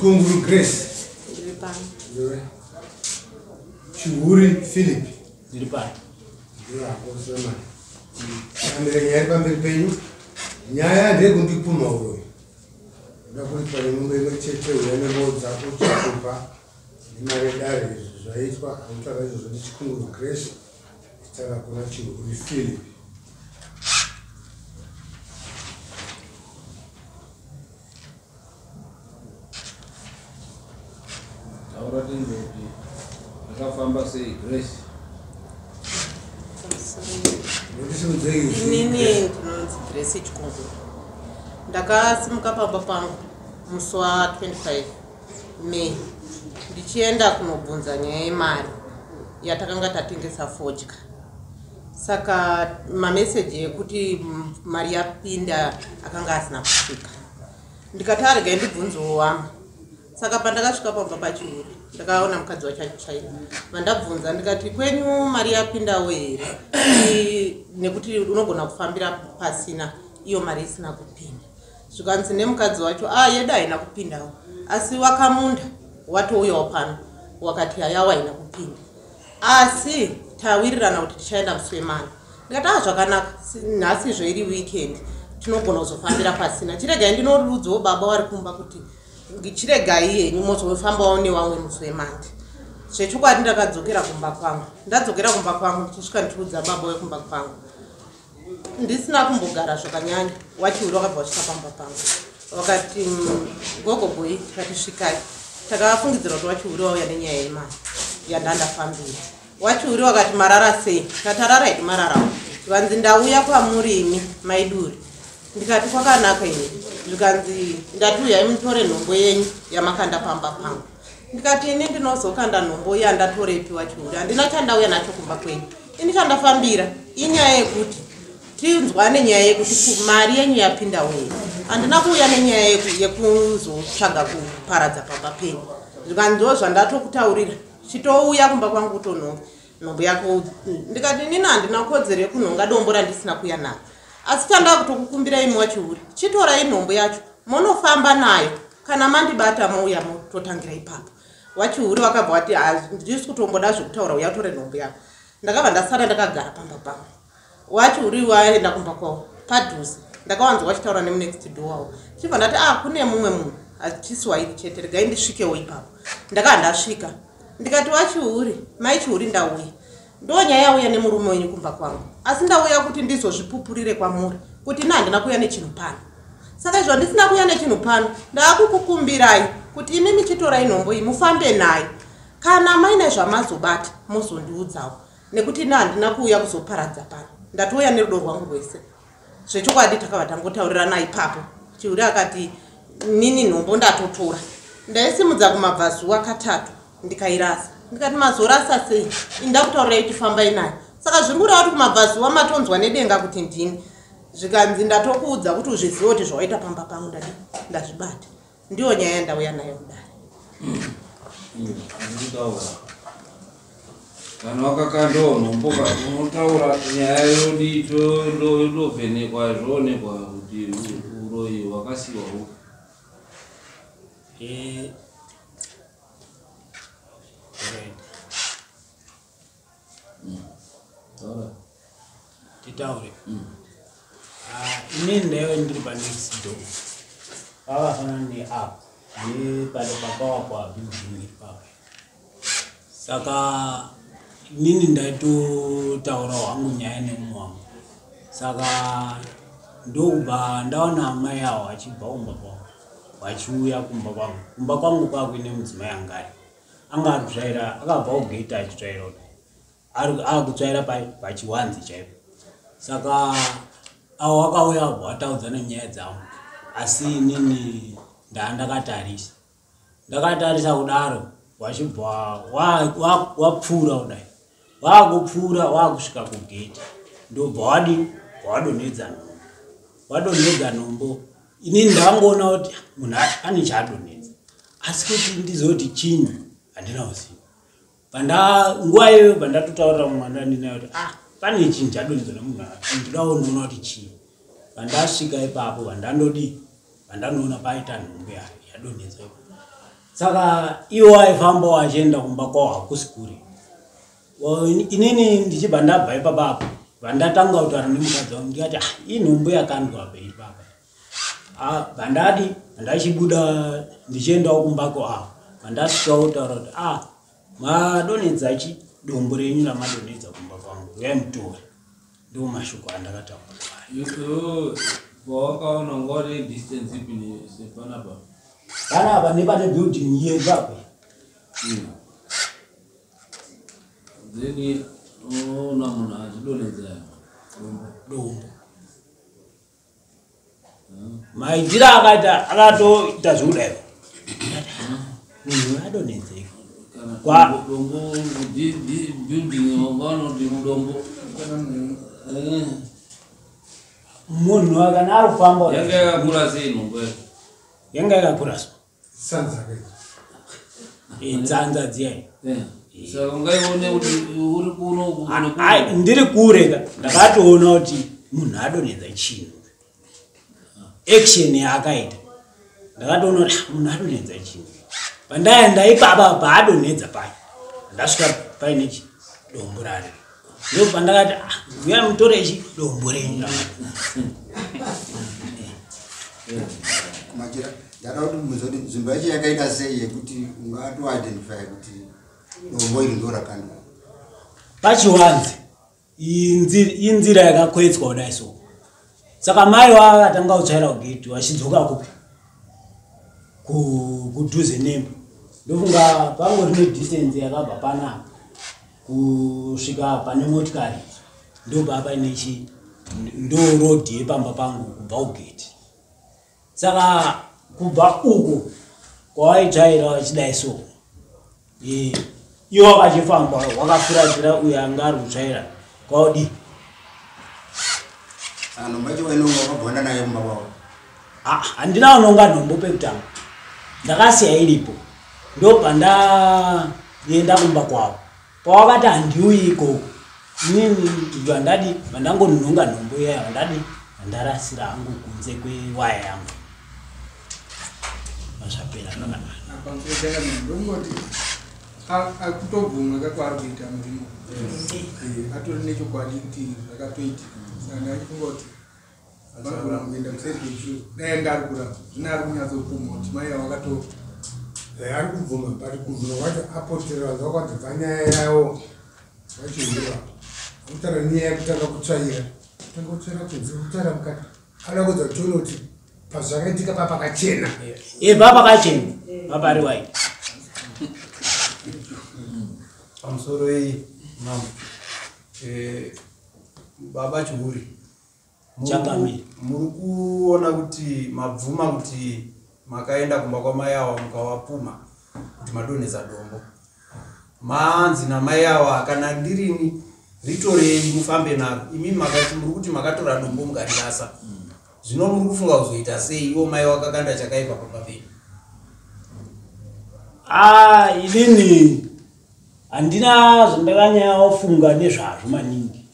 Chikunguru Grace. Ndiri pano. Ndiwe. Chihuri Philip. Ndiri pano. Ndiwe hako Suleiman. Tambire nyaya iri pamberi penyu. Nyaya ndeyekundipumha uroyi. Ndoda kuripa nemombe imwe chete uya nembowo dzako uchakupa nemari yedare izvi zvaitwa akutaura izvozvo ndiChikunguru Grace achitaura kuna Chihuri Philip. Taura tinzwe kuti zvakafamba sei Grace. Inini ndinonzi Grace Chikunguru. Ndakasimuka pamba pangu musi wa 25 May ndichienda kunobvunza nyaya yemari yatakanga tatengesa fodya. Saka mameseji ekuti mari yapinda akanga asina kusvika. Ndikati aregai ndibvunzewo wamwe. Saka pandakasvika pamba paChihuri ndakaona mukadzi wacho achitsvaira. Vandabvunza ndikati kwenyu mari yapindawo here? Nekuti unogona kufambira pasina iyo mari isina kupinda. Zvikanzi nemukadzi wacho ah yedu haina kupindawo. Asi wakamunda watouyawo pano wakati hayawo haina kupinda. Asi tawirirana kuti tichaenda musi wemana. Ndikati ah zvakanaka nhasi izvo iri weekend tinogona kuzofambira pasina. Chiregai ndinoudzawo baba wari kumba kuti chiregai henyu mozofambawo newamwe musi wemande. Zvechokwadi ndakadzokera kumba kwangu. Ndadzokera kumba kwangu ndichisvika ndichiudza baba wekumba kwangu. Ndisina kumbogara zvakanyanya wachiuri wakabva wasvika pamba pangu. Vakati gogo boy tikati svikai. Takafungidzira kuti wachiuri wauya nenyaya yemari yandandafambira. Wachiuri wakati marara sei? Tikati tarara hedu mararawo. Zvikanzi ndauya kwamuri imi maiduri. Ndikati kwakanaka ini. Zvikanzi ndati uyai mutore nhombo yenyu yamakanda pamba pangu. Ndikati ini ndinozokanda nhombo yandatorepi wachiuri. Handina chandauya nacho kumba kwenyu. Ini chandafambira inyaya yekuti tinzwane nyaya yekuti mari yenyu yapinda wei. Handina kuuya nenyaya yekuzotsvaga kuparadza pamba penyu. Zvikanzi ndo zvandatokutaurira. Chitouya kumba kwangu kutonhonga nhombo yako. Ndikati inini handina kodzero yekunhonga dombo randisina kuuya naro. Asi chandakutokukumbirai imi wachiuri. Chitorai nhombo yacho monofamba nayo. Kana mandibata mouya mototangira ipapo. Wachiuri wakabva wati handisi kutomboda zvekutaura uya utore nhombo yako. Ndakabva ndasara ndakagara pamba pangu. Wachiuri waenda kumba kwavo padhuze. Ndakawanzwa wachitaura nemunext door wavo. Chibva ndati ah kune mumwe munhu hatisi wairi chete regai ndisvikewo ipapo. Ndakabva ndasvika. Ndikati wachiuri mai Chihuri ndauya. Ndo nyaya yauya nemurume wenyu kumba kwangu. Asi ndauya kuti ndizozvipupurire kwamuri kuti ini handina kuuya nechinhu pano. Saka izvo ndisina kuuya nechinhu pano ndaakukukumbirai kuti imimi chitorai nhombo iyi mufambe nayo. Kana maine zvamazobata mozondiudzawo nekuti ini handina kuuya kuzoparadza pano. Ndatouya nerudo rwangu rwese. Zvechokwadi takabva tangotaurirana ipapo. Chihuri akati nini nhombo ndatotora. Ndaisimudza kumabvazuva katatu ndikairasa. Ndikati mazorasa sei? Ini ndakutaurirai kuti fambai nayo. Saka zviri kureva kuti kumabvazuva matonzwa nedenga kuti ndini. Zvikanzi ndatokuudza kuti uzvizive kuti zvawaita pamba pangu ndadi ndazvibata. Ndiyo nyaya yandauya nayo kudare. Ndikutaura. Kana wakakandawo nhombo unotaura nyaya yodii tondovhenekwa zvoonekwa kuti uroyi hwakasiwa hupi. Taura. Titaure. Inini ndaive ndiri pa next door. Pakafanana neapo nepane pakawakwa building ipapo. Saka inini ndaitotaura hangu nyaya nemumwe wangu. Saka ndokubva ndaona amai avo vachibva kumba kwavo vachiuya kumba kwangu. Kumba kwangu kwakuine mudzimai anga ari. Anga ari kutsvaira, akabva kugate achitsvaira kudai. Ari akutsvaira pachiwanze chaipo. Saka avo vakauya vabva vataudzana nyaya dzavo. Asi inini ndandakatarisa. Ndakatarisa kudaro wachibva wapfuura kudai. Wakupfuura wakusvika kugate. Ndobva wadi wadonhedza nhombo. Wadonhedza nhombo. Inini ndangoona kuti munhu ane chaadonhedza. Asi kuti ndizoti chinyi handina kuziva. Nguva iyoyo pandatotaurira mumwe wandandinaye kuti pane chinhu chadonhedzwa nemunhu ndoda kundoona kuti chii. Pandasvika ipapo pandandodi pandanoona paita nhombo yadonhedzwa ipapo. Saka iwo aifamba achienda kumba kwavo, hakusi kure. Inini ndichibva ndabva ipapapo, vandatanga kutaura nemukadzi wangu, ndikati, "Ah, inhumbu yakandwa apa ipapa." Ah, vandadi ndachibuda ndichiendawo kumbako avo, vandasvikawo kutaura kuti, "Ah, madonhedza chi dombo renyu ramadonhedza kumba kwangu, uyai mutore." Ndo mashoko andakataura kwaari. Iwewe pawakaona nguva nedistance ipi sepanapa? Panapa nepane building yepapo. Then unoona munhu achidonhedza dombo. Dombo, maitiro akaita, akatoita zvekudai, munhu adonhedzeka. Kana dombo building wangaona kuti mudombo. Munhu kana ari kufamba. Yanga yakakura sei nhombo yacho? Yanga yakakura so. Sanza kaizvo. Tsanza dziyai. Saka ungaione kuti uri kuno kuno? Ai, ndiri kure ka, ndakatoona kuti munhu adonhedza chinhu. Action yaakaita, ndakatoona kuti, "Ah, munhu adonhedza chinhu." Pandaenda ipapa paadonhedza payo, ndasvika paine chi dombo rari, ndo pandakati, "Ah, uyai mutore chi dombo renyu." Machira, ndada kuti mubvunze kuti nzvimbo yacho yakaita sei yekuti ungatoidentify kuti dombo iri ndo rakandwa? Pachiwanze, inzira yakakwetswa kudai so. Saka mai vakatanga kutsvaira kugeti vachidzoka kupi, kudhuze nemba. Ndofunga pangori nedistance yakabva panapa kusvika pane motikari, ndobva paine chi ndo road yepamba pangu kubva kugeti. Saka kubva uko kwawaitsvaira vachidai so, iwo wakachifamba wakafuratira uyo anga ari kutsvaira kwaudi. Saka nhombo yacho wainonga wakabvonda nayo kumba kwavo? Ah, handina unonga nhombo pekutanga, ndakasiya iripo. Ndobva ndaenda kumba kwavo, pawakati handiuyi ikoko, inini ndibva ndadi vandangonhonga nhombo iyaya, vandadi vandarasira hangu kunze kwewaya yangu, zvapera zvakanaka. Pamusoro chakanaka, ndongoti akutobvuma kakwaari kuita murimo. Atori nechokwadi kuti zvakatoitika, saka ndachifunga kuti vanogona kuenda kuseri kwechuru. Dai anga ari kuramba, zvino ari kunyatsopfuma kuti mai avo vakato Ari kubvuma, but kubvuma kwacho apotera vanhu vakadzibva nyaya yavo vachihura akutaura nyaya yekutanga kutsvaira, kutanga kutsvaira kunze, kutsvaira mukati, ada kudza tione kuti pazvakaitika papakachena. E, papakachena, papari white. Pamusoro iyi mambo, baba Chihuri. Changamire. Muri kuona kuti mabvuma kuti makaenda kumba kwamai ava mukavapuma kuti madonhedza dombo. Manzi namai ava, "Kana ndirini, ritorei mufambe naro." Imi makati muri kuti makatora dombo mukarirasa. Zvino muri kufunga kuzoita sei ivo mai wakakanda chakaipa pamba penyu? Ah, inini handina zvandakanyanya nezvazvo maningi,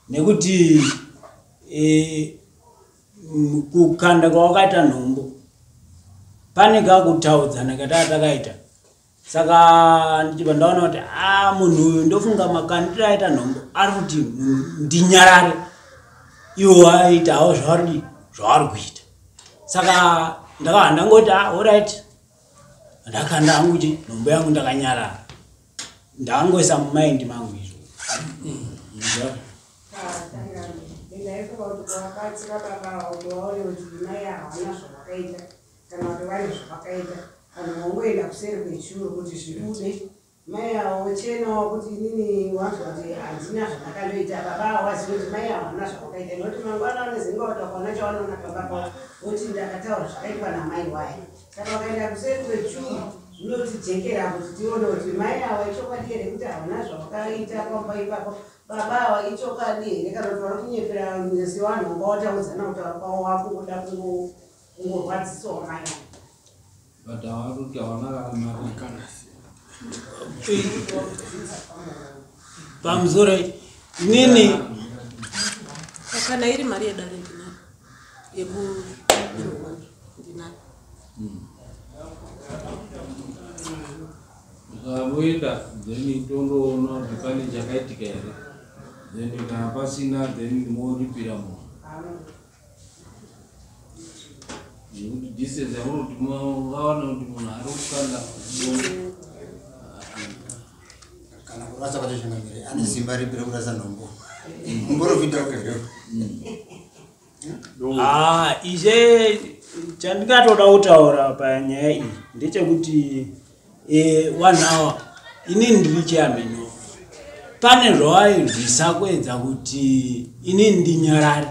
nekuti kukanda kwawakaita nhombo pane kakutaudzana kataa takaita. Saka ndichibva ndaona kuti, a, munhu uyu ndofunga makandiro aita nhombo ari kuti ndinyarare, iwo aitawo zvavari kuita. Saka ndakabva ndangoti, "Ah, alright." Ndakanda hangu chi nhombo yangu, ndakanyarara, ndangoisa mumind mangu izvo. Ndaifunga kuti kuvabatsira baba avo kuti vaone kuti mai havana zvavakaita kana kuti vane zvavakaita, vanhu vangoenda kuseri kwechuru kuti zvibude, mai avo vochenawo kuti inini wanzwa kuti handina zvandakandoita, baba avo vazive kuti mai avo havana zvavakaita, nekuti mangwana vanozenge kuti vakaona chavanoona pamba pavo voti ndakataura zvakaitwa namai waya. Saka vakaenda kuseri kwechuru zvinotijekera kuti tione kuti mai ava ichokwadi here kuti havana zvavakaita pamba ipapo, baba ava ichokwadi here, kana kuti vari kunyepera sevanhu vanga wataudzana kutaura kwavo wakungoda kungorwadzisawo mai ava. But havari kuti havana kana mari. Pamusoro inini Kana iri mari yedare ndinayo, yekuchirongwa ndinayo. Voenda then tondoona kuti pane chakaitika here, then kana pasina then moripira munhu, nekuti distance yamunoti mungawana kuti munhu ari kukanda dombo. Kana kurasa kwacho changamire, ane simba ripi rekurasa nhombo? Mumborofita. Ah, ishe, chandingatoda kutaura panyaya iyi ndechekuti vanhu ava, inini ndiri chairman, pane zvawairwisa kuedza kuti inini ndinyarare.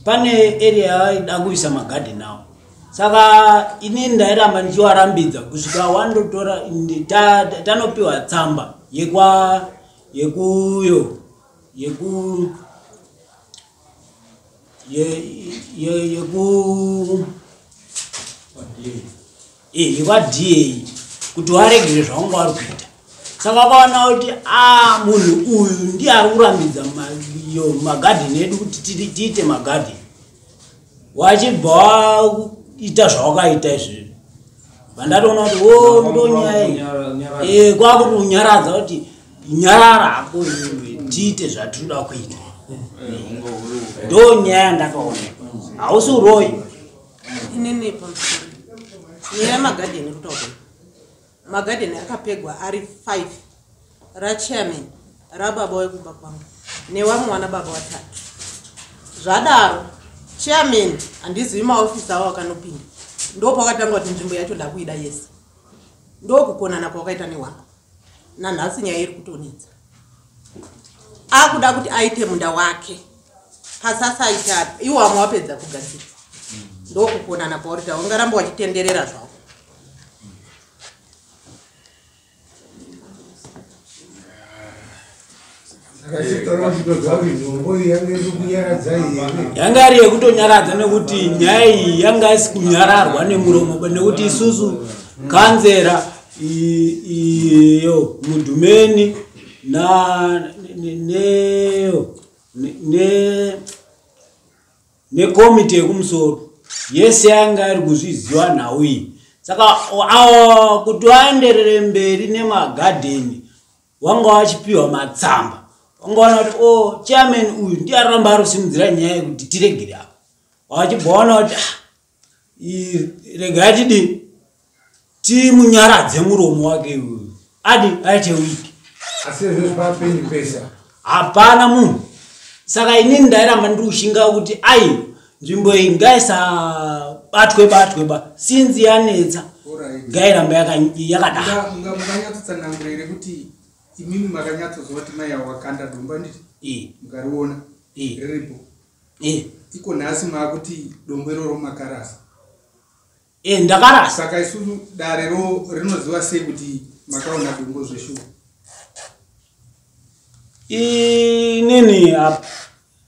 Pane area yavaida kuisa magadheni avo, saka inini ndairamba ndichiwarambidza kusvika wandotora tanopiwa tsamba yekwa yekuyo yeku ye ye yeku yekwaDA kuti waregere zvaunga vari kuita. Saka vakaona kuti a munhu uyu ndiye ari kurambidza yo magadheni edu kuti tiite magadheni, wachibva waita zvawakaita izvezvi. Vandatoona kuti o ndonyaya iyi. Kwakuti unyaradza kuti nyarara hako iwewe, tiite zvatinoda kuita. Ndo nyaya yandakaona, hausi uroyi. Inini pamusoro nyaya yemagadheni kutaura, magadheni akapegwa ari 5, rachairman, rababa wekumba kwangu nevamwe vana baba vatatu. Zvadaro chairman, handizivi maofisi avo akanopinda, ndopakatanga kuti nzvimbo yacho ndakuida yese. Ndokukonana kwakaita nehwangu. Nanhasi nyaya iri kutonetsa, akuda kuti aite munda wake pasasaita iwo vamwe wapedza kugadzira. Ndokukonana kwaurita, ungaramba wachitenderera zvavo. Saka chitaura chitodza kuti nhombo iyi yange iri kunyaradza here? Yanga iri yekutonyaradza, nekuti nyaya iyi yanga isi kunyararwa nemuromo, nekuti isusu kanzera iyo mudhumeni na neyo nekomiti yekumusoro yese yanga iri kuzviziva nhau iyi. Saka kuti vaenderere mberi nemagadheni, wanga wachipiwa matsamba, wanga waona kuti o chairman uyu ndiye aramba ari kusimudzira nyaya yekuti tiregere apa, wachibva waona kuti ah, regai tidi timunyaradze muromo wake uyu, adi aite wiki. Asi izvozvi papenyu pesa? Hapana munhu. Saka inini ndairamba ndiri kushinga kuti ai, nzvimbo iyi ngaisabatwe batwe ba, sinzi yanetsa. Alright. Ngairamba yakadaro. Munganyatsotsanangura here kuti imimi makanyatsozwa kuti mai avo wakanda dombo, handiti? Mukariona riripo. Iko nhasi maakuti dombo iroro makarasa. Ndakarasa. Saka isusu dare ro rinoziva sei kuti makaona dombo zveshuwa? Inini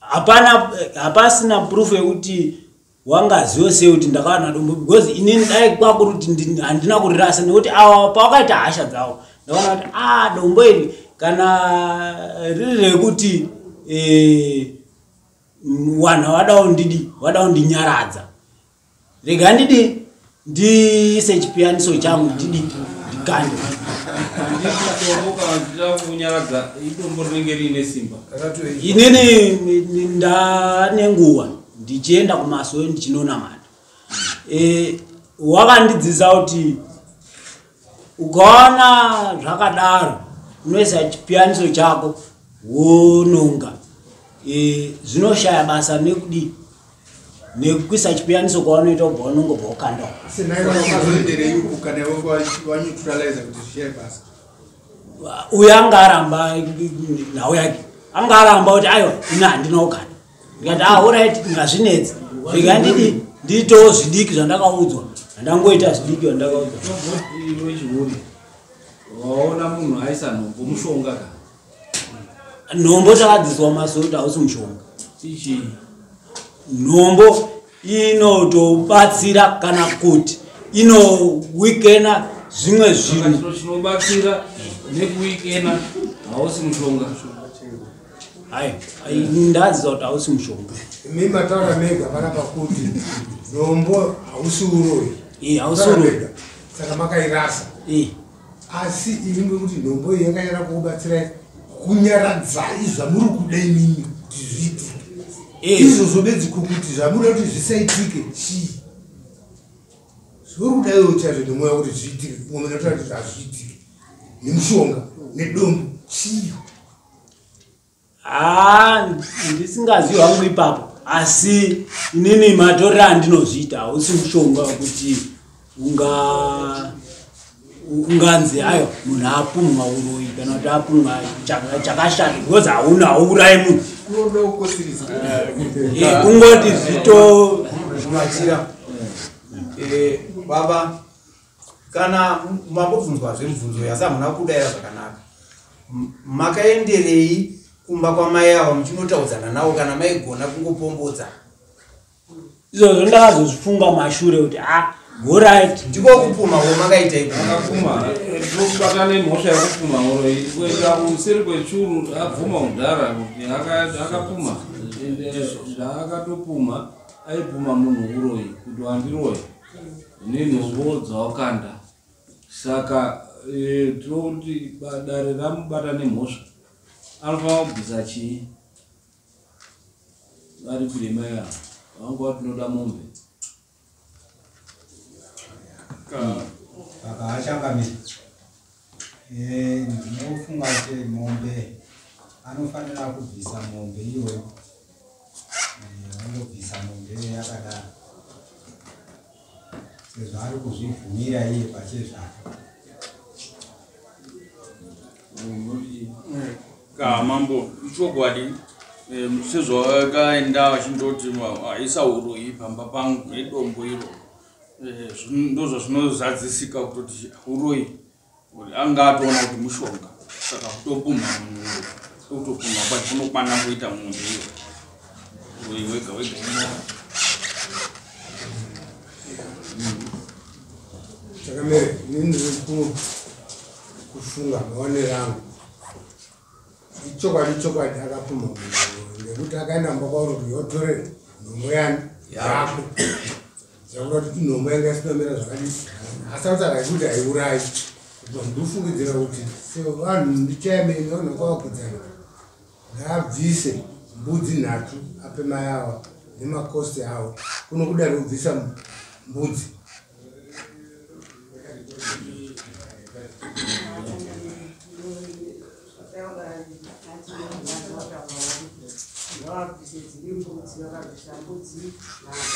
hapana, hapasina proof yekuti wangazive sei kuti ndakawana dombo, because inini dai kwakuri kuti handina kurirasa, nekuti awa pawakaita hasha dzavo ndakaona kuti a dombo iri kana riri rekuti vanhu vadawo ndidi vadawo ndinyaradza, rega ndidi ndiise chipiyaniso changu, ndidi ndikande. Handiti dombo kana ndichida kunyaradza, idombo rinenge riine simba. Inini ndane nguva ndichienda kumasowe ndichinonamata. Wakandidzidzisa kuti ukaona zvakadaro unoisa chipiyaniso chako wononga. Zvinoshaya basa nekudi nekuisa chipiyaniso kwaunoita, ubva unonga ubva ukandawo. Wakazoenderei uku kana iwe waneutralize kuti zvishaye basa? Uyo anga aramba nhau yake, anga aramba kuti aiwa, ini handina kuganda. Ndikati ah, alright, ngazvinetsi, rega ndidi ndiitewo zvidiki zvandakaudzwa, handangoita zvidiki zvandakaudzwa. Iwe chihuri, waona munhu aisa nhombo, mushonga ka? Nhombo takadzidziswa masoro kuti hausi mushonga. Ichi? Nhombo inotobatsira kana kuti inowikena zvimwe zvinhu. Chiro chinobatsira nekuwikena hausi mushonga. Hai, ndadzidza kuti hausi mushonga. Imi mataura mega panapa kuti nhombo hausi uroyi. Hausi uroyi. Saka makairasa? Asi imi muri kuti nhombo iyi yakanyara kukubatsirai kunyaradzai zvamuri kuda imimi kuti zviitike. Izvozvo bedzi kukuti zvamunoda kuti zvisaitike chii? Zvauri kuda iwe chaizvo nemwoyo kuti zviitike, mumwe unotaura kuti hazviitike nemushonga nedombo chii? Haa, ndisingazivi hangu ipapo, asi inini matorero andinozviita hausi mushonga wekuti unganzi aiwa munhu apumwa uroyi kana kuti apumwa chakashata, because hauna hauurayi munhu. Kungoti zvito machira. Baba, kana mambobvunzwazve mubvunzo yasi hamuna kudaira zvakanaka, makaenderei kumba kwamai ava muchinotaudzana navo kana maigona kungopombodza? Izvozvo ndakazozvifunga mashure kuti alright. Ndiko kupuma ko makaita iko? Akapuma, ndokubata nemhosva yekupuma uroyi. Kuenda kuseri kwechuru abvuma kudhara kuti akapuma. Ende zvaakatopuma, aipuma munhu uroyi kuti wandiroyi nenhombo dzawakanda. Saka tinoti dare ramubata nemhosva, anofanira kubvisa chii? Varipire mai ava vanga tinoda mombe. Saka achangamira, ndinofunga kuti mombe anofanira kubvisa mombe iyoyo, angobvisa mombe iyoyo yakadaro sezvo ari kuzvibvumira iye pachezvake. Ka mambo, ichokwadi sezvakaenda vachindoti aisa uroyi pamba pangu nedombo iro, ndozvazvinozadzisika kutoti uroyi anga atoona kuti mushonga, saka kutopumha munhu kutopumha kwacho kunokwana kuita mombe iyo uroyi wega wega imomo. Chakamere, inini ndiri kufunga maonero angu, ichokwadi chokwadi akapumha munhu nekuti akaenda mumba kwauri kuti yotore nhombo yani yako, zvakuda kuti inhombo yanga isina kumira zvakadii, asi akutaura kuti haiurayi. Ndinofungidzira kuti sevanhu ndichaemeni vanhu vakavakudzana, ngaabvise mbudzi 3 ape mai ava nemakosti avo kuno kudari kubvisa mbudzi. Ngavabvise dziri mbudzi, vakabvisa mbudzi 3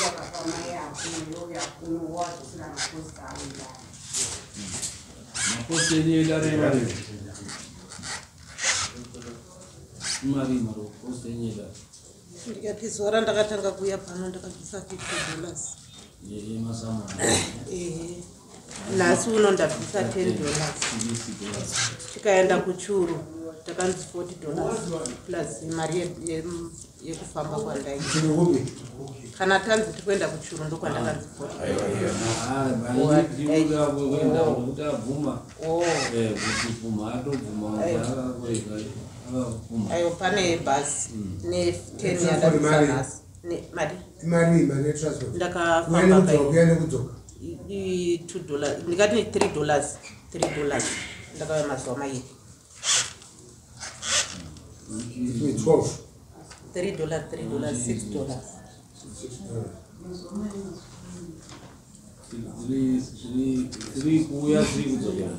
vakapa mai akuno, youya kuno wadzosera makosti avo ndani. Makosti enyu edare imari imari makosti enyu edare. Ndikati zuva randakatanga kuuya pano ndakabvisa $50. Yemasamu. Ehe, nhasi uno ndabvisa $10. Tikaenda kuchuru takanzi $40 plus mari yekufamba kwandaita. Kana tanzi tikuenda kuchuru ndokwandakanzi 40. Kuenda kuti abvuma kuti pfuma atobvuma akapfuma. Aiwa, pane bhasi ne10 yandabvisa nhasi. Mari Imari, mari yetransport? Ndakafamba. Kuya nekudzoka. $2, ndingati $3, $3, ndakauya mazuva mairi. 12. $3, $3, $6. Tiri kuuya, tiri kudzokera.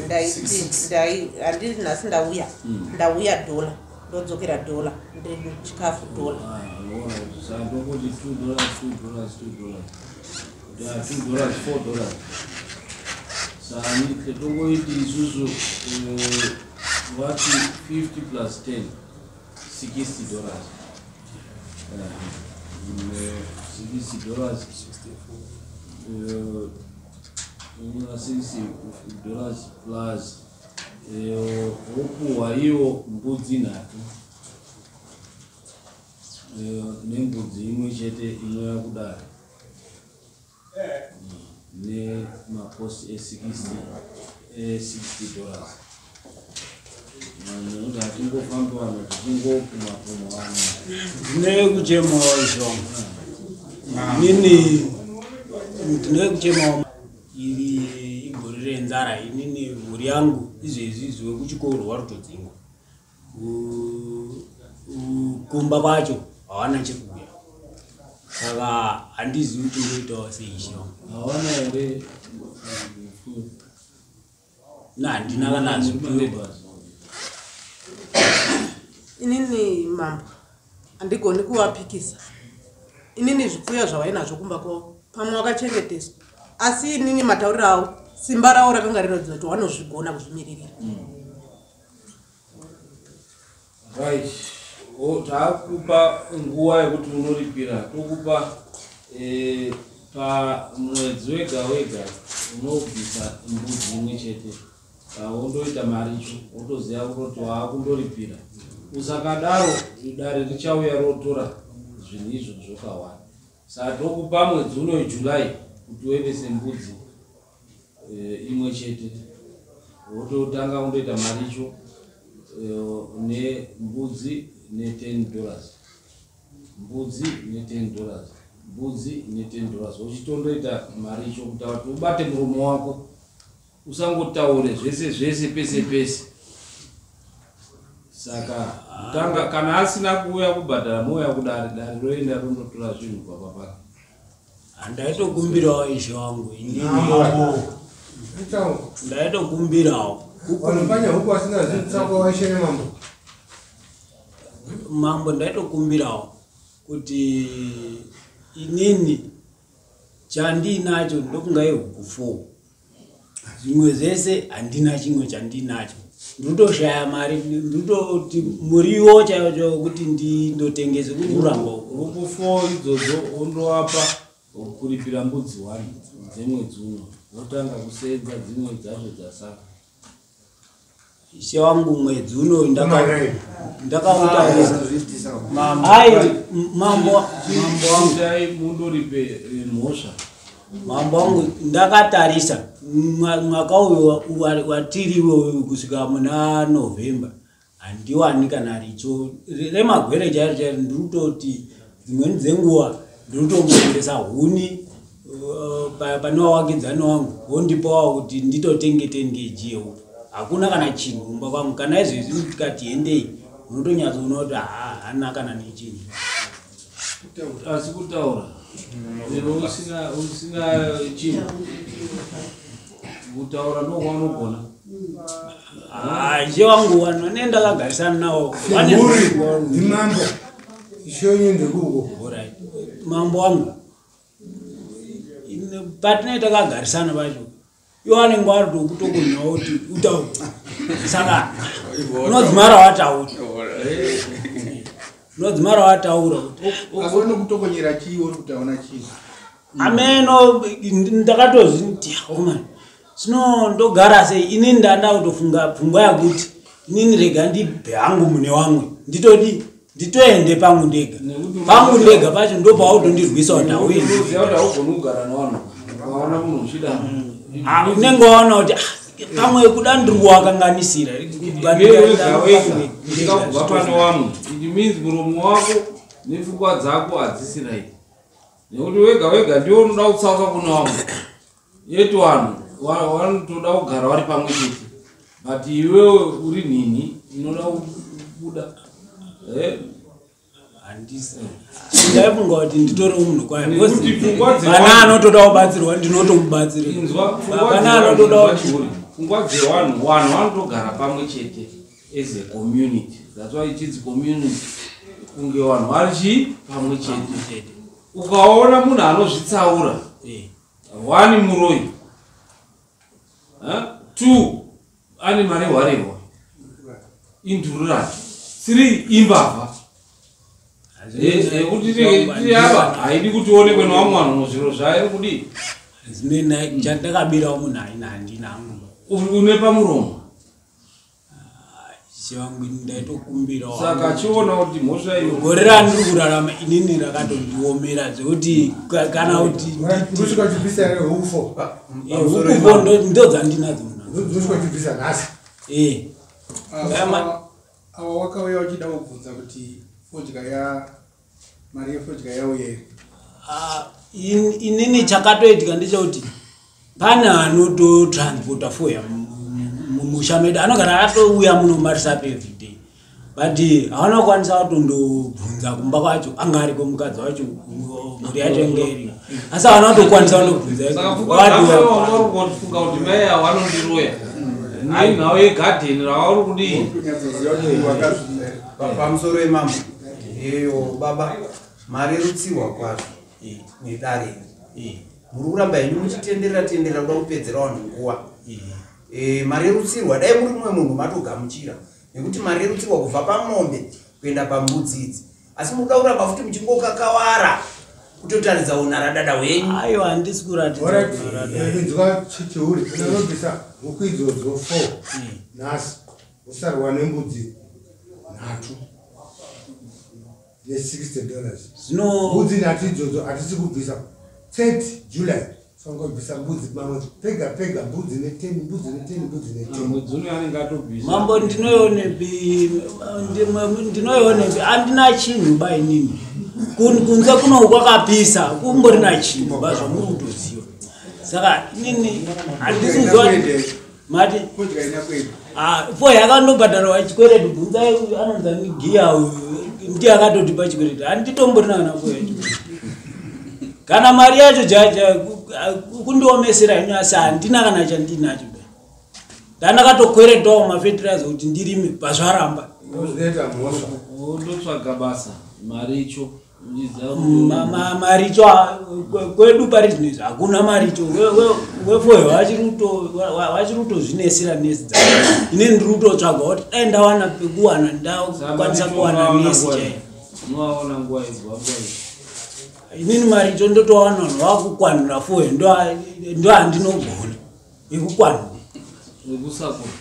Ndaiti ndai handiri nhasi ndauya, ndauya dhola, ndodzokera dhola, ndiri chikafu dhola. Saka tongoti $2, $2, $2, $2, $4. Saka tongoiti isusu vati 50 plus 10, $60, $60, $60 plus wopuhwa iwo mbudzi 3 nembudzi imwe chete inouya kudare nemakosti e60, e$60. Nekuti hatingofambi vanhu tichingopumapuma vanhu. Ndine kuchemawo izvo, inini ndine kuchemawo. Iri igore. nenzara. Inini mhuri yangu izvezvi izvi wekuchikoro warutodzingwa, kumba kwacho hawana chekuuya, saka handizivi kuti ndoitawo sei, ishe wangu. Hawana here? Na handina kana zvipfuyo. Inini mambo handigoni kuvapikisa. Inini zvipfuyo zvavainazvo kumba kwavo pamwe wakachengeteswa, asi inini matauriro avo, simba ravo rakanga riratidza kuti vanozvigona kuzvimiririra. Right. Taakupa nguva yekuti unoripira. Tokupa pamwedzi wega wega unobvisa mbudzi imwe chete, wondoita maricho, wotoziva kutoti waakundoripira. Usakadaro dare richauya rotora zvinhu izvozvo kawanda. Saka tokupa mwedzi uno, July, kuti uendese mbudzi imwe chete, wototanga kundoita maricho nembudzi ne$10, mbudzi ne$10, mbudzi ne$10, uchitondoita maricho kuti kuti ubate muromo wako, usangotaure zvese zvese pese pese. Saka tanga, kana asina kuuya kubhadhara, mouya kudare, dare roenda rondotora zvinhu papa pake. Handaitokumbirawo, ishe wangu, inini ndaitokumbirawo. Vanopanya huku vasina zvinhu waishere mambo. Mambo, ndaitokumbirawo kuti inini chandinacho ndokunga ihuku 4, zvimwe zvese handina chimwe chandinacho. Ndinotoshaya mari, ndinototi muriwo chaiwo chaiwo kuti ndindotengese kuramba. Huku 4 idzodzo wondoapa kuripira mbudzi 1 dzemwedzi uno, wotanga kusenza dzimwe dzacho dzasara. Ishe wangu, mwedzi uno ndakautaurisa. Ai mambo, mambo wangu. Dai mundoripe mhosva. Mambo wangu, ndakatarisa mwaka uyu watiri uyu kusvika muna November handiwani kana richo remagwere chairo chairo. Ndiri kutoti dzimweni dzenguva ndiri kutomboendesa huni pane wawakidzani wangu, wondipawo kuti nditotenge 10 kg yeupfu. Hakuna kana chinhu kumba kwangu. Kana izvezvi tikati hendei, unotonyatsoona kuti hana kana nechinhu. Asi kutaura lero usina chinhu, kutaura ndokwaunogona. Ishe wangu, vanhu vanee ndakagarisana navo Mhuri ndimambo, ishe wenyu ndekuko. Alright. Mambo wangu, patinee takagarisana pacho, iwo anenge ari tokutokonyawo kuti utaure, saka unodzimara wataura, unodzimara wataura kuti Asi unokutokonyera chii? Uri kuti hauna chii? Ameno, ndakatozviti omani, zvino ndogara sei? Inini ndanda kutofunga pfungwa yakuti inini rega ndibve hangu mune wamwe, nditodi nditoende pangu ndega. Pangu ndega pacho ndopautondirwisa kuti hauendi. Unoziva kuti haugoni kugara nevanhu ukaona munhu uchida. Ah, unenge waona kuti pamwe kuda ndiri kuwakanganisira. Wega wega uchida kubva pane wamwe, it means muromo wako nepfungwa dzako hadzisi right, nekuti wega wega ndiwo unoda kutsauka kune wamwe. Yeti vanhu vanotoda kugara vari pamwe chete, but iwewe uri nhinhi inoda kubuda. Handisi, ndaifunga kuti nditorewo munhu kwayo. Nekuti pfungwa Vana anotoda kubatsirwa, ndinotomubatsira. Inzwa, pfungwa Vana anotoda dzevanhu, kuti chihuri, pfungwa dzevanhu, vanhu vanotogara pamwe chete as a community. That's why ichinzi community, kunge vanhu vari chii? Pamwe chete. Ukaona munhu anozvitsaura, one, muroi. Two, ane marehwarehwa, indururani. Three, imbavha. Yekuti tiri apa haidi kuti uonekwe nevamwe vanhu muzviro zvairi kudii. Zimene chandakabirawo munhu haina, handina hangu. Une pamuromo. Chivangu, ndaitokumbirawo. Saka chiona kuti mhosva iyo Gore randiri kurarama inini rakatondiomera zvekuti kana kuti Unosvika uchibvisa here huku 4? Huku 4 ndo dzandinadzo. Unosvika uchibvisa nhasi? Eh. Ava wakauya uchida kubvunza kuti fodya ya mari yefodya yauya here? Ah, inini chakatoitika ndechekuti Pane anototransporta foya mumusha medu, anogara atouya muno Marisape everyday, but haana kukwanisa kutondobvunza kumba kwacho, anga ariko mukadzi wacho, mhuri yacho inge iriko, asi haana kutokwanisa kundobvunza. Saka pfungwa dzako uri kufunga kuti mai avo vanondiroya nenhau yegadheni ravari kudii? Pamusoro yemambo eyo baba, marerutsirwa kwazvo nedare iri. Muri kuramba henyu muchitenderera tenderera kuda kupedzera vanhu nguva. Marerutsirwa, dai muri mumwe munhu matogamuchira, nekuti marerutsirwa kubva pamombe kuenda pambudzi idzi, asi muri kuda kuramba futi muchingokakawara kutotaridza unharadada hwenyu. Aiwa, handisi kuratidza. Inzwa chichiuri, unonobvisa huku idzodzo 4 nhasi, usarwa nembudzi 3 ne$60. Zvino Mbudzi 3 idzodzo hatisi kubvisa 30 July, sangobvisa mbudzi mamwe pega pega, mbudzi ne10, mbudzi ne10, mbudzi ne10. Mwedzi uno anenge atobvisa. Mambo, ndinoionepi? Ndinoionepi? Handina chinhu ba inini. Kunze kuno kwakapisa, kumborina chinhu ba, zvamuri kutoziva. Saka inini handisi kuziva kuti mati Fodya ina kwedu. Ah, fo yakandobhadharwa chikwereti, bvunzai anonzi giya uyu, ndiye akatotipa chikwereti. Handitomborina kana fo yacho kana mari yacho jaja kundiomesera ino, asi handina kana chandinacho. Ndandakatokweretawo mafetiraiza kuti ndirime, pazvaramba. Zvinoita mhosva. Wondotsvaga basa, maricho. Maricho kwedu pari zvino izvi hakuna maricho. Wefoyo vachiri kutozvinesera nesi dzavo. Ine ndiri kutotsvaga kuti dai ndawana pekuwana, ndakwanisa kuwana nesi chaiyo. Unovaona nguva idzi, nguva idzi. Inini maricho ndotowana vanhu vakukwanura foyo, ndo handinogona ekukwanura. Nekusakura.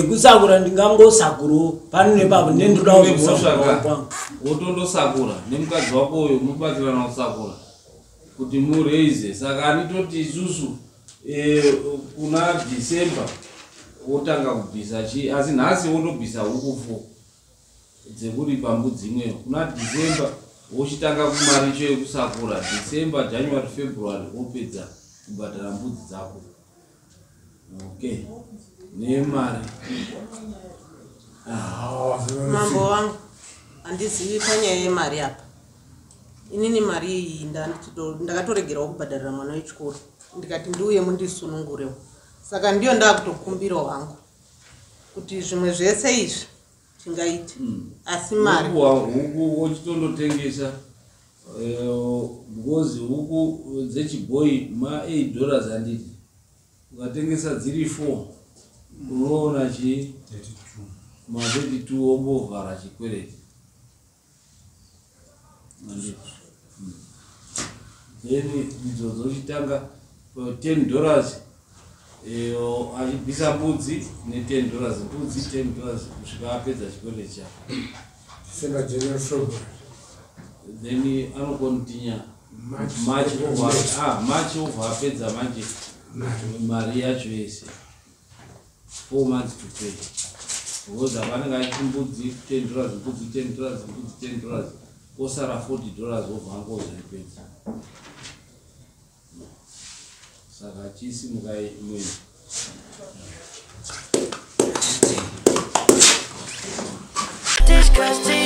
Kusakura ndingangosakurawo pano nepapo, nendodawo kusakurawo kwangu. Wotondosakura nemukadzi wako uyo, mubatsirana kusakura kuti mureize. Saka anitoti isusu kuna December wotanga kubvisa chii, asi nhasi wotobvisa huku 4 dzekuripa mbudzi imweyo. Kuna December wochitanga kumaricho ekusakura, December, January, February wopedza kubhadhara mbudzi dzako. Okay, nemari. Mambo wangu, handizivi panyaya yemari apa. Inini mari iyi ndakatoregerawo kubhadharira mwana wechikoro, ndikati ndiuye mundisunungurewo. Saka ndiyo ndakutokumbirawo hangu kuti zvimwe zvese izvi tingaite, asi mari. Huku huku wochitondotengesa, because huku dzechibhoi ma$8, handiti? Ukatengesa dziri 4 unoona chi ma32, wombovhara chikwereti, handiti? Then idzodzo uchitanga $10, achibvisa mbudzi ne$10, mbudzi $10, kusvika apedza chikwereti chako. December, January, February. Then anokontinya March. March over, March over apedza manje mari yacho yese, 4 months to pay, because apanenge achiti mbudzi $10, mbudzi $10, mbudzi $10, kosara $40, obva angozoipedza. Saka chisimukai imweni. Disgusting.